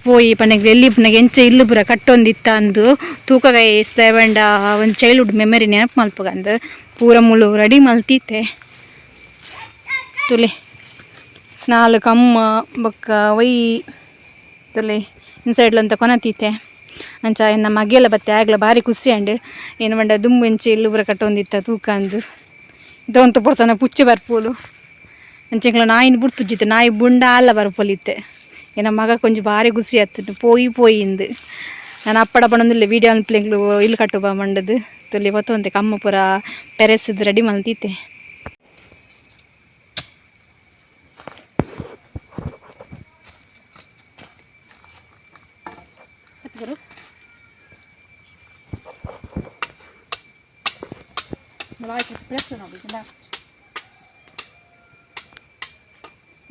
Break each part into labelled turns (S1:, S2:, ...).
S1: ಪೋಯಿ ಪಂಡ ಎಲ್ಲಿ ಪುನಗ ಎಂಚ ಇಲ್ಲು ಪೂರ ಕಟ್ಟೊಂದಿತ್ತ ಅಂದು ತೂಕ ಗೈಸ್ ದಾಯೆ ಒಂದು ಚೈಲ್ಡ್ಹುಡ್ ಮೆಮೊರಿ ನೆನಪು ಮಲ್ಪಗಂದು ಪೂರ ಮುಳು ರೆಡಿ ಮಲ್ತಿತ್ತೆ. ತುಲೆ ನಾಲ್ಕು ಅಮ್ಮ ಬೊಕ್ಕ ಒಯ್ ತುಲೆ ಇನ್ಸೈಡ್ಲಂತ ಕೊನತೀತೆ. ಅಂಚ ಎನ್ನ ಮಗೆಲ ಬತ್ತೆ ಆಗ್ಲ ಬಾರಿ ಖುಷಿ ಅಂಡ್ ಏನು ಪಂಡ ದುಂಬು ಎಂಚ ಇಲ್ಲು ಪೂರ ಕಟ್ಟೊಂದಿತ್ತ ತೂಕ ಅಂದು ಇದೊಂತು ಪೊರ್ತನ ಪುಚ್ಚೆ ಬರ್ಪೋಲು. ಅಂಚೆಂಕ್ಲ ನಾಯಿನ ಬುಡ್ತುಜ್ಜಿತ್ತೆ, ನಾಯಿ ಬುಂಡ ಅಲ್ಲ ಬರ್ಪೋಲಿತ್ತೆ. ಎನ್ನ ಮಗ ಕೊಂಚ ಬಾರಿ ಖುಷಿ ಆಯ್ತು ಪೋಯಿ ಪೋಯಿ ಇಂದು. ನಾನು ಅಪ್ಪಡ ಪಣೊಂದಿಲ್ಲ ವೀಡಿಯೋ ಅನ್ಪ್ಲೆಂಗ್ಲು ಇಲ್ಲು ಕಟ್ಟುವ ಮಂಡದು ತುಲಿ ಹೊತ್ತೊಂತೆ ಕಮ್ಮ ಪೂರ ಪೆರೆಸಿದ್ ರೆಡಿ ಮಲ್ತಿತ್ತೆ. ಬರು ಪ್ರೆಸ್ ನೋಡಿ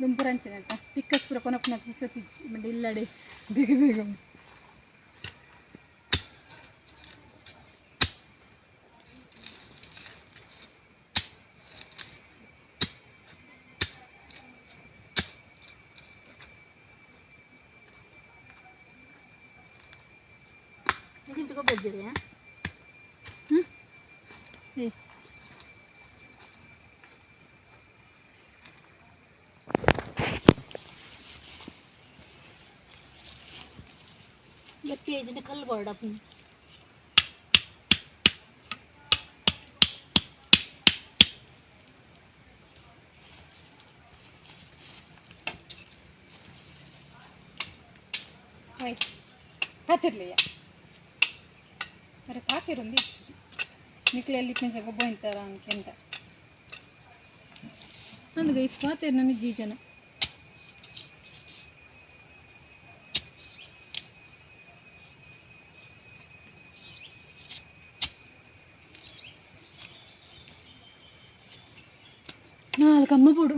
S1: ದುಂಪುರ ಅಂಚನೆ ಅಂತ ತಿಕ್ಕಸ್ ಪೂರ ಕೊನಪುನ ಪುಸತಿಜ್ಜಿ ಮಂಡೆ ಇಲ್ಲಡೆ ಬೇಗ ಬೇಗ. ಗೊಬ್ಬರ ಹ್ಞೂ ಗಟ್ಟಿ ಏಜಿನ ಕಲ್ಲು ಬೋರ್ಡಪ್ಪ. ಪಾತಿರ್ಲಿಯ ಅರೆ ಪಾತಿರೊಂದು ನಿಕ್ಲೆಲ್ಲಿ ಪಿಂಚ ಗೊಬ್ಬ ಇಂತಾರ ಅನ್ಕೆಂತ ಅಂದ್ ಗೈಸ್ ಪಾತಿರ್ ನನ್ನ ಜೀಜನ. ನಾಲ್ಕು ಅಮ್ಮ ಬಿಡು.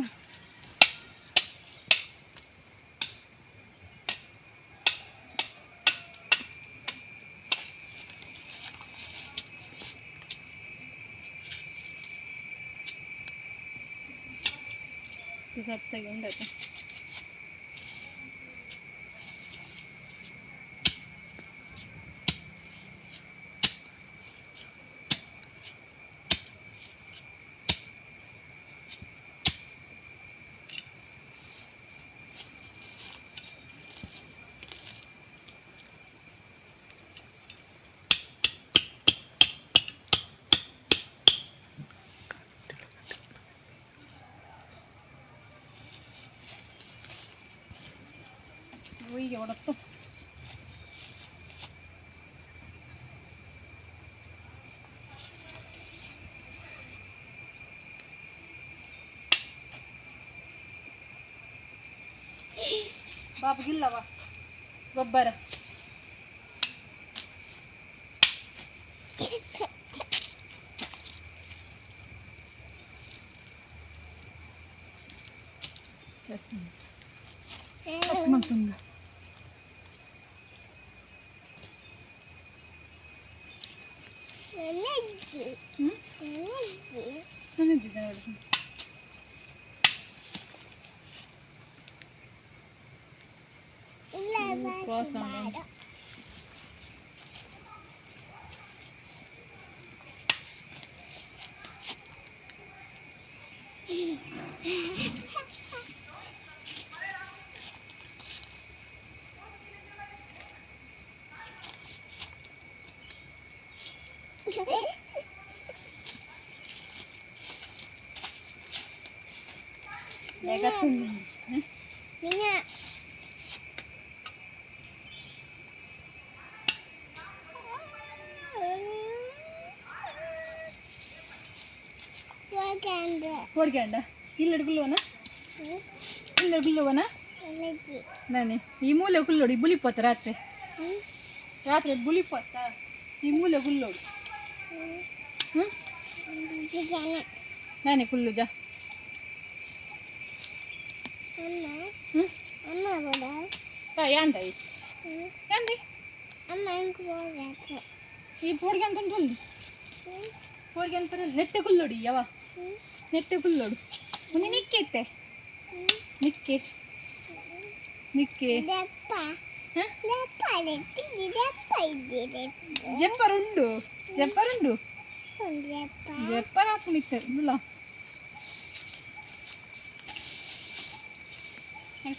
S1: ಸತ್ತಾಗಿ ಉಂಡಾಯ್ತು. ಒಯ್ಗೆ ಹೊಡತ್ತು. ಬಾಬುಗಿಲ್ಲವ ಗೊಬ್ಬರ. ಮತ್ತೊಂದು ಹ್ಞೂ ನೋಡಿ. ಕ್ರಾಸ್. ಹೊಡ್ಗಂಡ ಇಲ್ಲ ಗುಲ್ಲುವನ ಇಲ್ಲ ಗುಲ್ಲುವನ ನಾನೇ ಈ ಮೂಲೆ ಗುಲ್ಲೋಡು. ಈ ಬುಲಿಪೋತ ರಾತ್ರಿ ರಾತ್ರಿ ಬುಲಿಪೋತ ಈ ಮೂಲೆ ಗುಲ್ಲೋಡು. ಹ್ಞೂ ನಾನೇ ಕುಲ್ಲು ಜಾ. ಹ್ಞೂ ಯಾಂದೈ ಯಾಂದೈ ಈ ಪೋಡಿಗೆ ಅಂತ ಉಂಟು. ಪೋಡಿಗೆ ಅಂತ ನೆಟ್ಟೆ ಕುಲ್ಲೋಡಿ ಯಾವ ನೆಟ್ಟೆ ಕುಲ್ಲೋಡು. ಮುಂದೆ ನಿಕ್ಕೆ ಇತ್ತೆ ನಿಕ್ಕೆ ನಿಕ್ಕೆ. ಜಪ್ಪರ್ ಉಂಡು, ಜಪ್ಪರ್ ಉಂಡು, ಜಪ್ಪರ್ ಹಾಕೊಂಡಿತ್ತು ಇಲ್ಲ.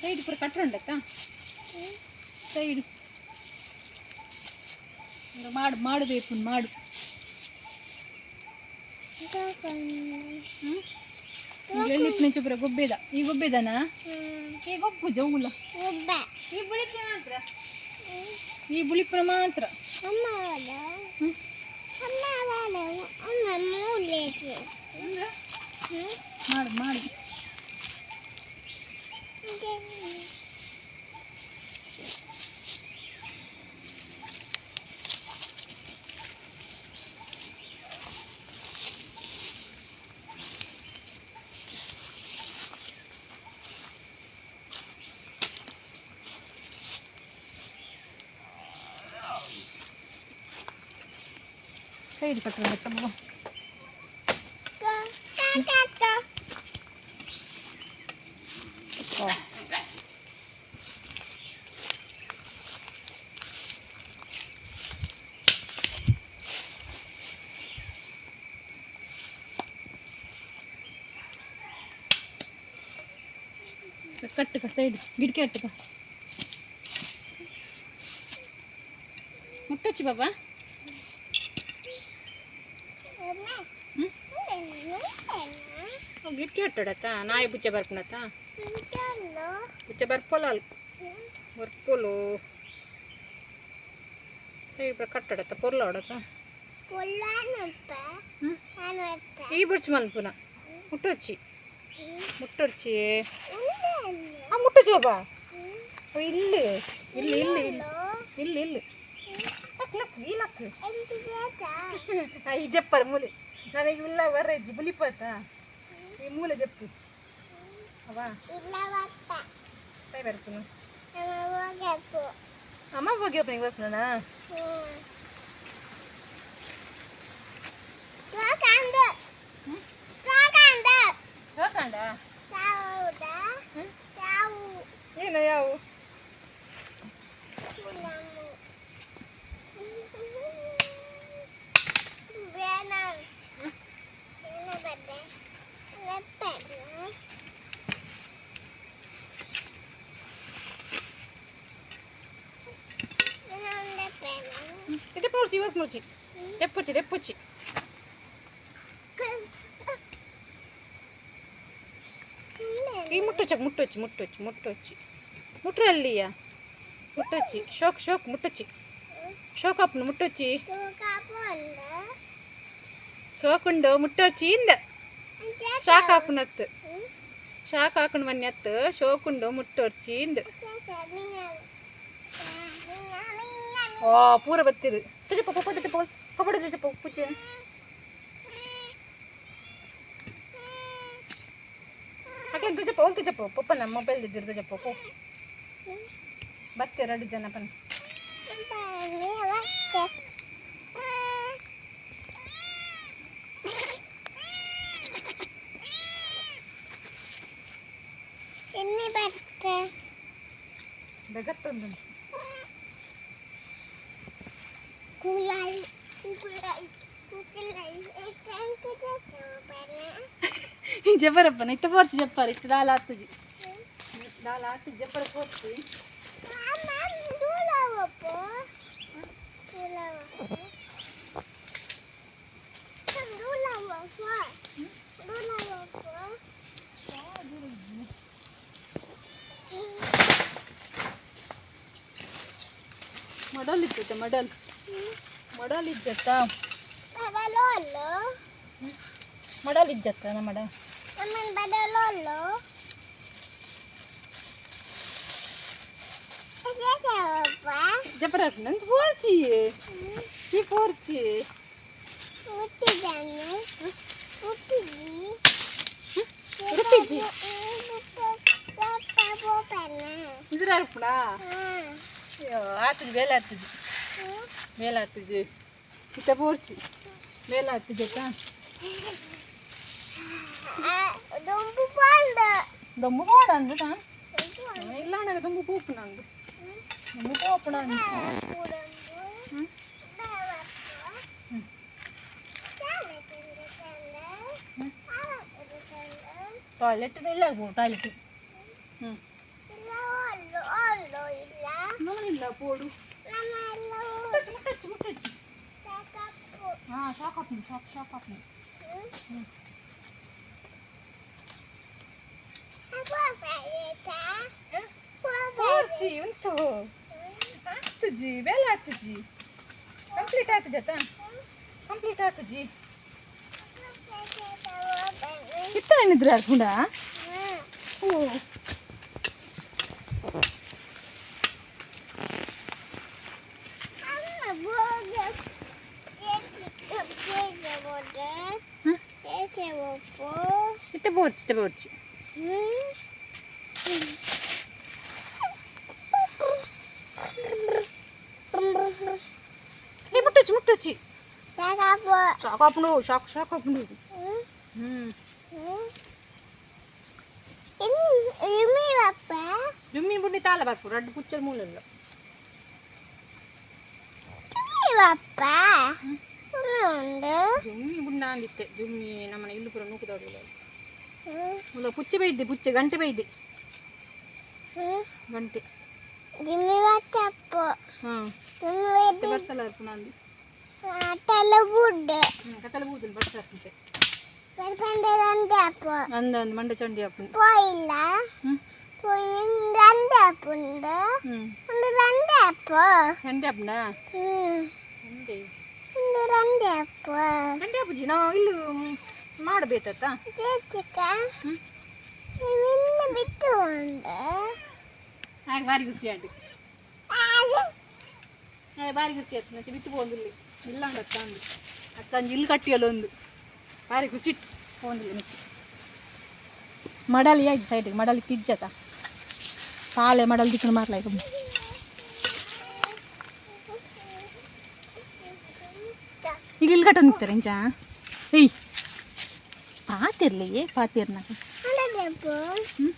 S1: ಸೈಡ್ ಪೂರ ಕಟ್ಟರುಂಡತ್ತ ಸೈಡ್ ಮಾಡು ಮಾಡು ಬೇಕು ಮಾಡು. ಎಲ್ಲಿ ಪೂರ ಗೊಬ್ಬೆದ ಈ ಗೊಬ್ಬೆದನಾ? ಈ ಗೊಬ್ಬು ಜೌಲ ಈ ಬುಳಿಪುರ ಮಾತ್ರ, ಈ ಬುಳಿಪುರ ಮಾತ್ರ. ಮಾಡು ಮಾಡು. ಸೈಡ್ ಕಟ್ಟುವ. ಕಟ್ಟುಕ ಸೈಡ್ ಗಿಡಕೆ ಅಟ್ಟುಕ ಮುಟ್ಟೊಚ್ಚಿ ಬಾಬಾ. ಗಿಟ್ಕೆ ಅಟ್ಟಡತ್ತ ನಾಯಿ ಬುಚ್ಚ ಬರ್ಪುಣತ್ತ ಬುಚ್ಚ ಬರ್ಪೊಲ ಬರ್ಪೊಲು ಸೈಡ್ ಕಟ್ಟಡತ್ತ ಪೊರ್ಲ ಹೊಡತ್ತ. ಈ ಬುಡ್ಚು ಮನ್ಪುನ ಮುಟ್ಟೊಚ್ಚಿ ಮುಟ್ಟೊಚ್ಚಿ. ಆ ಮುಟ್ಟೊಚ್ಚಿ ಬಾಬಾ. ಇಲ್ಲಿ ಇಲ್ಲಿ ಇಲ್ಲಿ ಇಲ್ಲಿ ಇಲ್ಲಿ ಲಕ್ ಲಕ್ ಈ ಲಕ್ ಈ ಜಪ್ಪರ್ ಮೂಲೆ ನನಗೆ ಇಲ್ಲ ಬರ್ರೆಜ್ಜಿ ಬುಲಿಪತ್ತ ಈ ಮೂಲೆ ಜಪ್ಪು ಅವಾ ಬರ್ಪುನು ಅಮ್ಮ ಹೋಗಿ ಒಪ್ಪನಿಗೆ ಬರ್ಪುನ. ಏನು ಯಾವು? ತೆಪ್ಪೊಚ್ಚಿ ಇವಾಗ ಮುಚ್ಚಿ ತೆಪ್ಪೊಚ್ಚಿ ತೆಪ್ಪೊಚ್ಚಿ. ಈ ಮುಟ್ಟೊಚ್ಚ ಮುಟ್ಟೊಚ್ಚಿ ಮುಟ್ಟೊಚ್ಚಿ ಮುಟ್ಟೊಚ್ಚಿ ಮುಟ್ರಲ್ಲಿಯ ಮುಟ್ಟೊಚ್ಚಿ ಶೋಕ್ ಶೋಕ್ ಮುಟ್ಟೊಚ್ಚಿ ಶೋಕ್ ಅಪ್ಪನು ಮುಟ್ಟೊಚ್ಚಿ ಸೋಕುಂಡು ಮುಟ್ಟೊಚ್ಚಿ ಇಂದ ಶಾಕ್ ಹಾಕುನತ್ತು ಶಾಕ್ ಹಾಕೊಂಡು ಮನ್ಯತ್ತು ಶೋಕುಂಡು ಮುಟ್ಟೊರ್ಚಿ ಇಂದ. ಓ ಪೂರ ಬತ್ತಿರು ತಜಪ್ಪ ಪಪ್ಪ ತಜಪ್ಪ ಕಬಡ್ಡಿ ತಜಪ್ಪ ಪುಚ್ಚೆ ಅಕ್ಲೆ ತಜಪ್ಪ ಅವ್ನು ತಜಪ್ಪ ಪಪ್ಪ ನಮ್ಮ ಮೊಬೈಲ್ ಇದ್ದಿರು ತಜಪ್ಪ ಪೋ ಬತ್ತೆ ಎರಡು ಜನ ಪನ್. ಬೆಗತ್ತೊಂದು ಜಬ್ಬರಪ್ಪನ ಇತ್ತ ಪೋರ್ಚಿ ಜಪ್ಪಾರ ಇತ್ತ ದಾಲ ಆತುಜಿ ದಾಲ ಆತು ಜಬ್ಬರ ಪೋರ್ಚಿ. ಮಡಲ್ ಇತ್ತು ಮಡಲ್ ಮಡಲ್ ಇಜ್ಜತ್ತ ಮಡಲ್ ಇಜ್ಜತ್ತ ನಮ್ಮ ಜಬ್ಬರ ನಂಗೆ ಪೋರ್ಚಿ ಈ ಪೋರ್ಚಿ ಉಡುಪಿಜಿ ಇದ್ರ ಅರ್ಪಣ ಅಯ್ಯೋ ಆತುಜಿ ಬೇಲೆ ಆತುಜಿ ಬೇಲೆ ಆತುಜಿ ಇತ್ತ ಪೋರ್ಚಿ ಬೇಲೆ ಆತುಜಿ ಅತ್ತ. ದೊಂಬು ಪೋಂಡ ಅಂದು ತಾನು ಇಲ್ಲ ಅಣ್ಣ ದೊಂಬು ಪೋಪು ನಂದು. ಪೋಪುಣ. ಟಾಯ್ಲೆಟ್ ಇಲ್ಲ, ಟಾಯ್ಲೆಟ್. ಹ್ಞೂ, ಇಲ್ಲ ಪೋಡು. ಮುಟ್ಟಚ್ಚಿ ಮುಟ್ಟಚ್ಚಿ. ಹಾಂ, ಶಾಕ್ ಹಾಕ್ನಿ, ಶಾಕ್ ಶಾಕ್ ಹಾಕ್ನಿ. ಹ್ಞೂ. ಪೋರ್ಚಿ ಉಂಟು. ಆಗ್ತಜಿ, ಬೇಲೆ ಆಗ್ತಜಿ, ಕಂಪ್ಲೀಟ್ ಆಗ್ತಜತ್ತ, ಕಂಪ್ಲೀಟ್ ಆಗ್ತಜಿ. ಇತ್ತ ನಿದ್ರೆ ಅರ್ಪುಂಡ. ಓ, ಇತ್ತೆ ಬೋರ್ಚಿ, ಇತ್ತೆ ಬೋರ್ಚಿ. ಏ, ಮುಟ್ಟಚ್ಚಿ ಮುಟ್ಟಚ್ಚಿ. ಶಾಕ್ ಆಪುಂಡು, ಶಾಕ್ ಶಾಕ್ ಆಪುಂಡು. ಹ್ಞೂ. ಜುಮ್ಮಿ ಬುಡ್ಡಿ ತಾಲ ಬರ್ಪು ರಡ್ಡು ಪುಚ್ಚರ್ ಮೂಲಲ್ಲ. ಜುಮ್ಮಿ ಬುಂಡ ಅಂದಿತ್ತೆ. ಜುಮ್ಮಿ ನಮ್ಮನೆ ಇಲ್ಲು ಪೂರ ನೂಕುದೋಡಿಲ್ಲ. ಮುಲ್ಲ ಪುಚ್ಚೆ ಬೈದೆ, ಪುಚ್ಚೆ ಗಂಟೆ ಬೈದೆ, ಗಂಟೆ. ಹಾಂ, ಬರ್ಸಲ ಅರ್ಪುಣ ಅಂದು. ಹ್ಞೂ, ಕತ್ತಲ ಬೂದುಲು ಬರ್ಸ ಅರ್ಪುಂಟೆ. ಅಂದ ಅಂದ್ ಮಂಡೆ ಚಂಡಿ ಅಪ್ಪು. ಹ್ಞೂ ಹ್ಞೂ, ಚಂಡಿ ಅಪ್ಪುಂಡ. ಚಂಡಿ ಚಂಡಿ ಅಪ್ಪುಜಿ. ನಾವು ಇಲ್ಲು ಮಾಡಬೇಕತ್ತ. ಹ್ಞೂ, ಹಾಗೆ ಬಾರಿ ಖುಷಿ ಆಯ್ತು, ಹಾಗೆ ಬಾರಿ ಖುಷಿ ಆಯ್ತು. ಮತ್ತೆ ಬಿತ್ತು ಪೋಂದಿಲ್ಲ ಇಲ್ಲ ಅಕ್ಕ ಅಂದು. ಅಕ್ಕ ಅಂಜಿ ಇಲ್ಲಿ ಕಟ್ಟಿಯಲ್ಲ ಒಂದು ಬಾರಿ ಖುಷಿ ಇಟ್ಟು ಪೋಂದಿಲ್ಲ. ಮಿಕ್ಕಿ ಮಡಲಿ ಆಯ್ತು ಸೈಡಿಗೆ ಮಡಲಿ ತಿಜ್ಜತ ಪಾಲೆ ಮಡಲ್ ದಿಕ್ಕಣ ಮಾರ್ಲ. ಈಗ ಈಗ ಇಲ್ಲಿ ಕಟ್ಟೊಂದು ನಿಂತಾರೆ ಇಂಚ. ಏಯ್, ಪಾತಿರ್ಲಿ ಪಾತಿರ್ನಾಕ. ಹ್ಞೂ.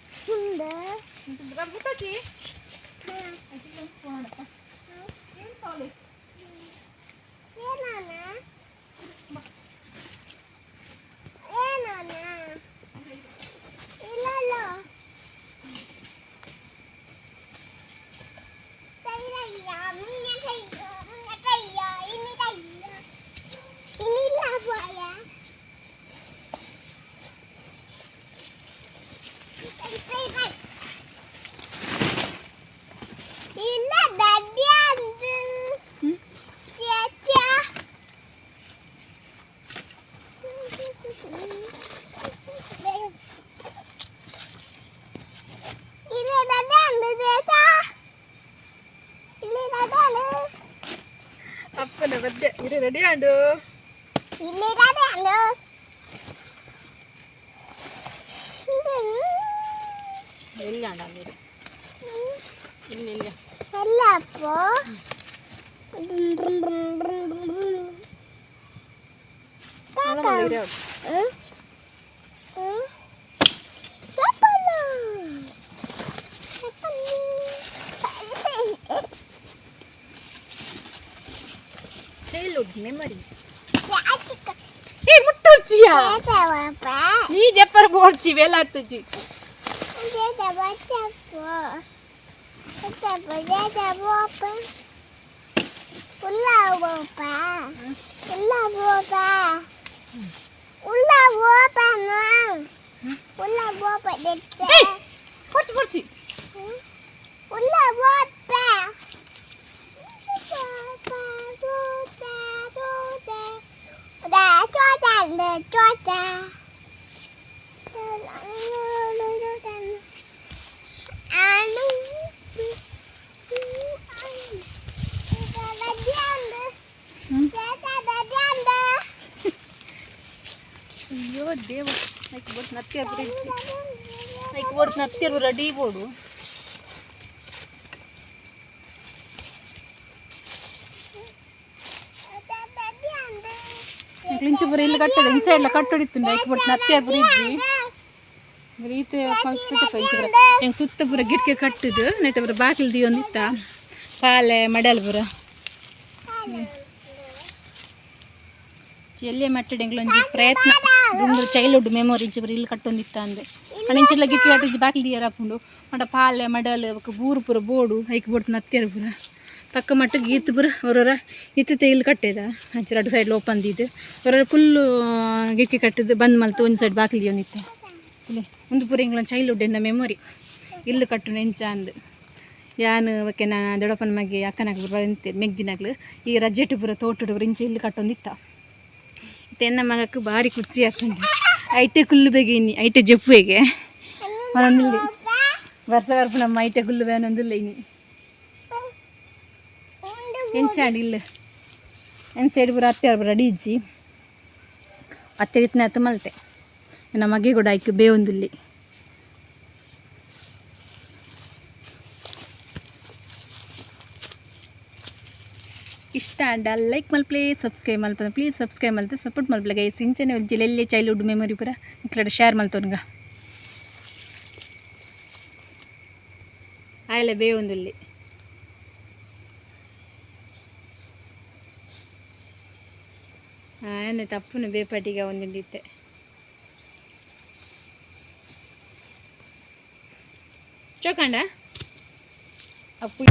S1: ಅಪ್ಪನ ಬದ್ದೆ ಇರು, ರೆಡಿ ಆಂಡು. ಎಲ್ಲಿ ಅಂಡ ನೀರು ಇಲ್ಲಿ ಇಲ್ಲಿ. Childhood memory. ಏ, ಮುಟ್ಟೊಚ್ಚಿಯಾ ಈ ಜಪ್ಪರ್ ಬೋಡ್ಚಿ ವೇಲಾಗ್ತಜಿ. ಏಯ್, ಪೋಡ್ಚಿ ಪೋಡ್ಚಿ. ಅಯ್ಯೋ ದೇವ, ಐಕ್ ಬೋಟ್ ನತ್ತಿಯರ್ ಬ್ರಿಡ್ಜ್. ಐಕ್ ಬೋಟ್ ನತ್ತಿಯರ್ ರೆಡಿ ಬೋಡು. ಇಂಚು ಪೂರ ಇಲ್ಲಿ ಕಟ್ಟದ ಇನ್ಸೈಡ್ಲ ಕಟ್ಟಡಿತ್ತುಂಡು. ಐಕ್ ಬೋಟ್ ನತ್ತಿಯರ್ ಬ್ರಿಡ್ಜ್ ರೀತಿ. ಇಂಚು ಪೂರ ಹೆಂಗೆ ಸುತ್ತ ಪೂರ ಗಿಟ್ಕೆ ಕಟ್ಟುದು ನೆಟ್ಟ ಪೂರ ಬಾಕಿಲ್ ದಿಯೊಂದಿತ್ತ. ಪಾಲೆ ಮಡಲ್ ಪೂರ ಎಲ್ಲೆ ಮಟ್ಟಡ್ ಎಂಕ್ಲೊಂಜಿ ಪ್ರಯತ್ನ ದುಂಬು ಚೈಲ್ಡ್ಹುಡ್ ಮೆಮೊರಿ ಇಂಚ ಪೂರ ಇಲ್ಲ್ ಕಟ್ಟೊಂದಿತ್ತ ಅಂದ್. ಆಂಡ ಇಂಚಿಡ್ಲ ಗಿಟ್ಟಿ ಕಟ್ಟುಜಿ ಬಾಕಿಲ್ ದೀಯೆರೆ ಆಪುಂಡು. ಪಂಡ ಪಾಲೆ ಮಡಲ್ ಬೊಕ್ಕ ಬೂರು ಪೂರ ಬೋಡು ಐಕ್ ಬೋಡ್ತು ನತ್ತೆರ್ ಪೂರ ತಕ್ಕ ಮಟ್ಟಿಗೆ ಈತ್ ಪೂರ ಒರೊರ ಇತ್ತಿತ್ತೆ ಇಲ್ಲ್ ಕಟ್ಟೆದ ಅಂಚ ರಡ್ಡ್ ಸೈಡ್ ಓಪನ್ ದೀದ್ ಒರೊರ ಫುಲ್ಲು ಗಿಟ್ಟಿ ಕಟ್ಟುದು ಬಂದ್ ಮಲ್ತ್ ಒಂಜಿ ಸೈಡ್ ಬಾಕಿಲ್ ದೀವೊಂದಿತ್ತೆ. ತೂಲೆ ಉಂದು ಪೂರ ಎಂಕ್ಲನ ಚೈಲ್ಡ್ಹುಡ್ ಎನ್ನ ಮೆಮೊರಿ ಇಲ್ಲ್ ಕಟ್ಟುನ ಎಂಚ ಅಂದ್. ಯಾನ್ ಬೊಕ್ಕ ಎನ್ನ ದೊಡ್ಡಪ್ಪನ ಮಗೆ ಅಕ್ಕನಕುಲು ಪೂರ ಇತ್ತೆರ್ ಮೆಗ್ದಿನಕುಲು ಈ ರಜೆಟ್ ಪೂರ ತೋಟಡ್ ಪೂರ ಇಂಚ ಇಲ್ಲ್ ಕಟ್ಟೊಂದಿತ್ತ. ಇತ್ತೆ ಎನ್ನ ಮಗಕ್ ಬಾರಿ ಖುಷಿ ಆತುಂಡು ಐಟೆ ಕುಲ್ಲುಬೆಗೆ ಇನಿ ಐಟೆ ಜೆಪ್ಪುವೆಗೆ ಪನೊಂದುಲ್ಲೆ ವರ್ಸ ಬರ್ಪುನಮ್ಮ ಐಟೆ ಕುಲ್ಲುವೆ ಪನೊಂದುಲ್ಲೆ ಇನಿ. ಎಂಚಾಂಡ್ ಇಲ್ಲ್ ಎನ್ನ ಸೈಡ್ ಪೂರ ಅತ್ತೆರ್ ಪೂರ ರೆಡಿ ಇಜ್ಜಿ ಅತ್ತೆರ್ ಇತ್ತಿನಾತ್ ಮಲ್ತೆ ಎನ್ನ ಮಗೆ ಕೂಡ ಐಕ್ ಬೇವೊಂದುಲ್ಲೆ. ಇಷ್ಟ ಆಂಡ ಲೈಕ್ ಮಲ್ಪುಲೆ, ಸಬ್ಸ್ಕ್ರೈಬ್ ಮಲ್ಪುಲೆ, ಪ್ಲೀಸ್ ಸಬ್ಸ್ಕ್ರೈಬ್ ಮಲ್ತ್ ಸಪೋರ್ಟ್ ಮಲ್ಪುಲೆ ಗೈಸ್. ಇಂಚನೆ ಒಂಜಿ ಎಲ್ಲೆ ಚೈಲ್ಡ್ಹುಡ್ ಮೆಮೊರಿ ಪೂರ ನಿಕ್ಲೆಡ ಶೇರ್ ಮಲ್ತೊನ್ಗ. ಆಯೆಲ ಬೇವೊಂದುಲ್ಲೆ. ಆಯೆನೆ ತಪ್ಪುನು ಬೇಪಟಿಗೆ ಒಂದುಂಡಿತ್ತೆ. ಚೋಕಂಡ ಅಪ್ಪು.